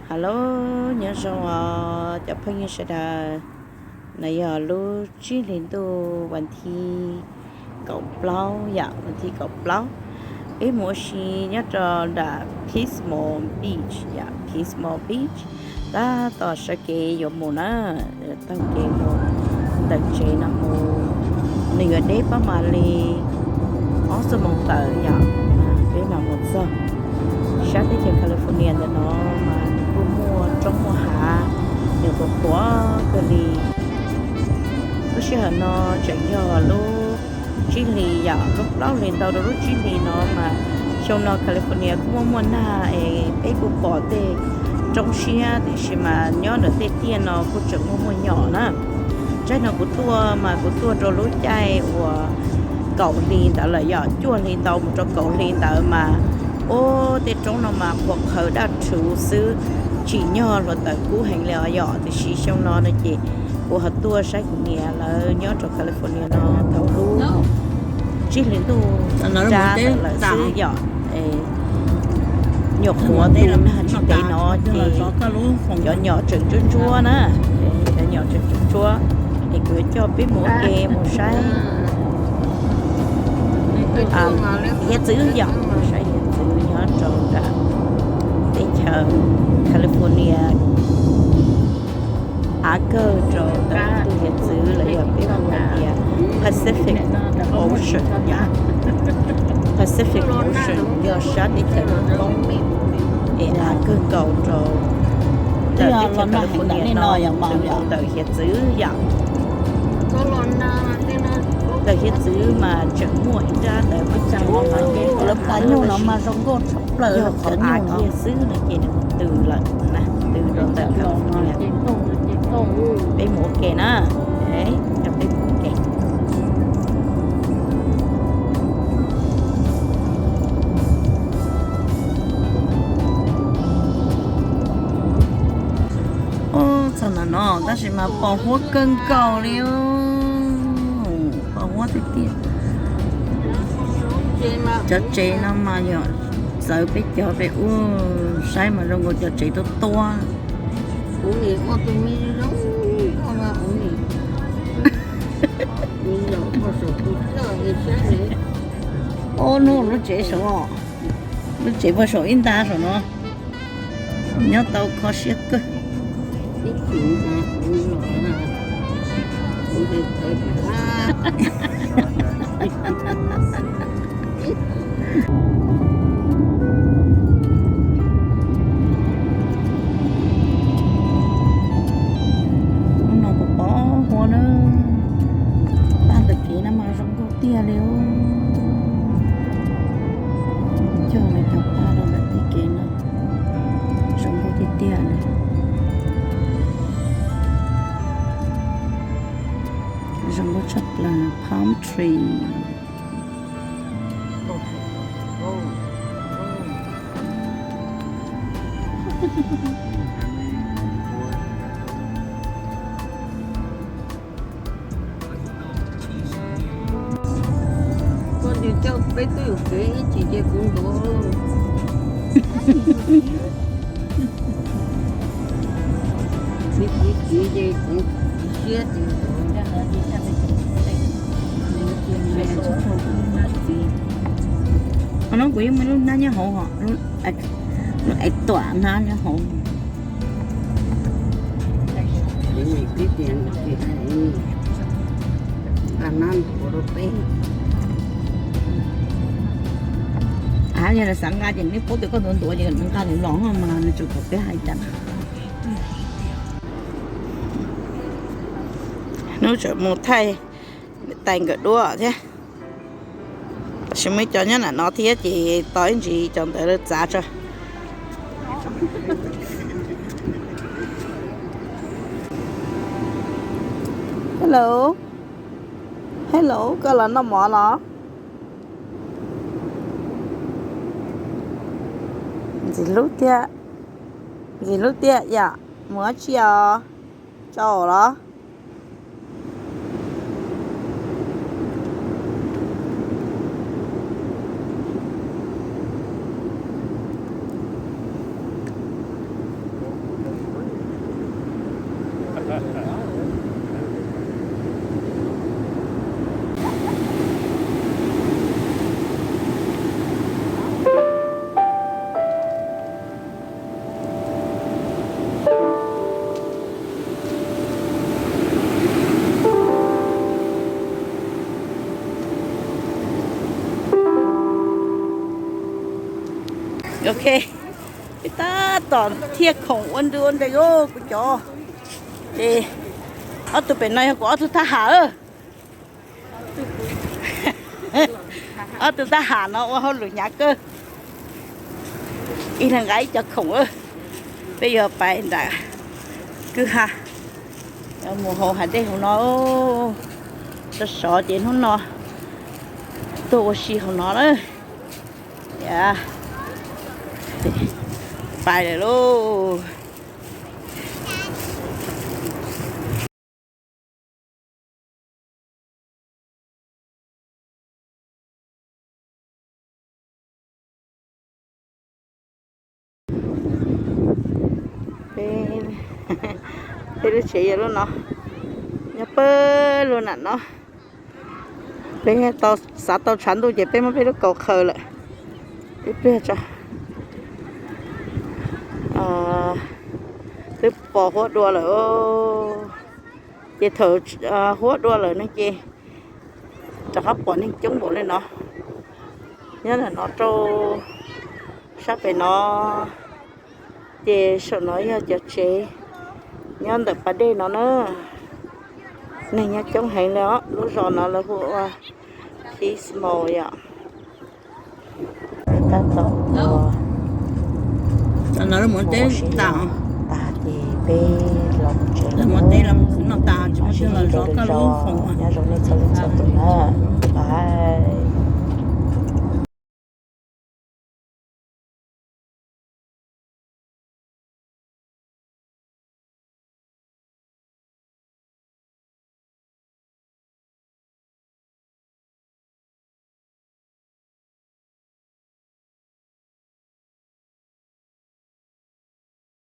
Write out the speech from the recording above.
Hello, nyob zoo os cov phooj ywg sawv daws. No yog lub tsib hlis ntuj vas thib kaum plaub yom, vas thib kaum plaub. Peb mus ua si nyob rau nram Pismo Beach yom, Pismo Beach. Tab tom sawv kev yuav mus na, taug kev mus ntawm tsev no mus, nws yuav deb pab mas li ob xuab moos tawm yom, peb mam mus txog. Sab teb chaws California ntawm no mas nws kuj muaj roob muaj hav, nws qhuav qhuav kawg li. Lub sij hawm no tseem yog lub tsib hlis yom, lub plaub hlis ntau rau lub tsib hlis no mas xyoo no California kuj muaj muaj nag es peb kuj pom tej roob siab, tiam sis mas nyob ntawm tej tiaj no kuj tseem muaj muaj nyom na. Tsaib no kuv tuaj mas kuv tuaj rau lub caij uas kaum hli ntawd lawm yom, cuaj hli ntau mus rau kaum hli ntawd mas, ub, tej roob no mas qhuav qhawv daj rhuv xwb, tsim nyog hluav taws kub heev li os yom. Tiam sis xyoo no no ces kuv ho tuaj saib kuv niam lawv nyob rau California no thaum lub tsib hlis ntuj rab ntawd lawm xwb yom. Nyuam qhuav tus nag tsis ntev no ces cov nyom tseem ntsuab ntsuab na, cov nyom tseem ntsuab ntsuab. Es kuv yuav coj peb mus ua ke mus saib hiav txwv yom, mus saib hiav txwv nyob rau nram teb chaws California. Av kawg rau ntawm tus hiav txwv los yog peb hu hais tias Pacific Ocean yom. Pacific Ocean yog sab teb chaws Nws Poob, es av kawg nkaus rau ntawm teb chaws California no tus ntawm hiav txwv yom. Ntawm hiav txwv mas tseem muaj ib nrab ntawd mas lawv pas nyuj no mas zoo nkauj tshaj plaws, yog qhov av kiag xwb no ces nws tws lawm na, tws rau ntawm California. Peb mus ua ke na, coj peb mus ua ke. Ub, txog ntawm no tab sis mas pos huab kawg nkaus li, pos huab tiag tiag. Cov tsev no mas yog txawv peb cov peb ub, saib mas zoo nkaus cov tsev tuab tuab. Ub, hnub lub tsev saum, lub tsev puag saum ib nta saum no, nyob tau kho siab kawg. Hnub no pos pos huab na, pab ntawm kev no mas zoo nkauj tiag li. Cog lawv cov paj rau ntawm tej kev no, zoo nkauj tiag tiag li. Zoo nkauj tshaj plaws, palm tree. Koj tus coj peb twb yuav kev ib chim ces kuv ntuav. Peb twb kev ces kuv siab tias ntuav. Qhov no kuv yeej muaj lub hnab nyob hauv, lub es tuam hnab nyob hauv. Yog lawv xav nqa ces nws paub tias koj ntuav ntuav ces nws nqa nws los mas nws tseem kom peb hais cas. Hnub tseem mus thaij tais nkawm duab thiab. Tab sis muaj ib co nyob nram no thiab ces tos ib ntsis cov ntawd lawv txav tso. Hello. Hello, koj los noj mov los? Ntxim hlub tiag, ntxim hlub tiag yom. Mus dab tsi os? Tsaus los? Ok, peb tab tom thiaj khoom ua ntu ua ntej kuv cov. Ces ob tug pem no yog kuv ob tug thab ham. Ob tug thab ham no ua hauj lwm hnyav kawg. Ib leeg nqa ib co khoom. Peb yuav pais nram kwj ha, mus hauv hav dej hauv no. Sov sov ces hnub no tuaj ua si hauv no na. Pais lawm lauj. Peb lub tsev yog lub no, nyob pawg lug nram no. Peb xav tau tshav ntuj ces peb muab peb lub kaus khaws lawm. Ib pliag tso, twb pos huab dua lawm. Ces thaum huab dua lawm no ces rov qab pom neeg coob npaum li no. Nyob ntawm no rau sab pem no, ces saum no yog cov tsev nyob ntawm pas dej no na. Neeg nyob coob heev li os. Lub zos no lawv hu ua Peace Mall yom. Tab tom mus teb tas, tas ces peb los mus tsev, mus teb los mus khwv noj tas, tsis muaj chaw los zov koj lub khoom. Nyob zoo nej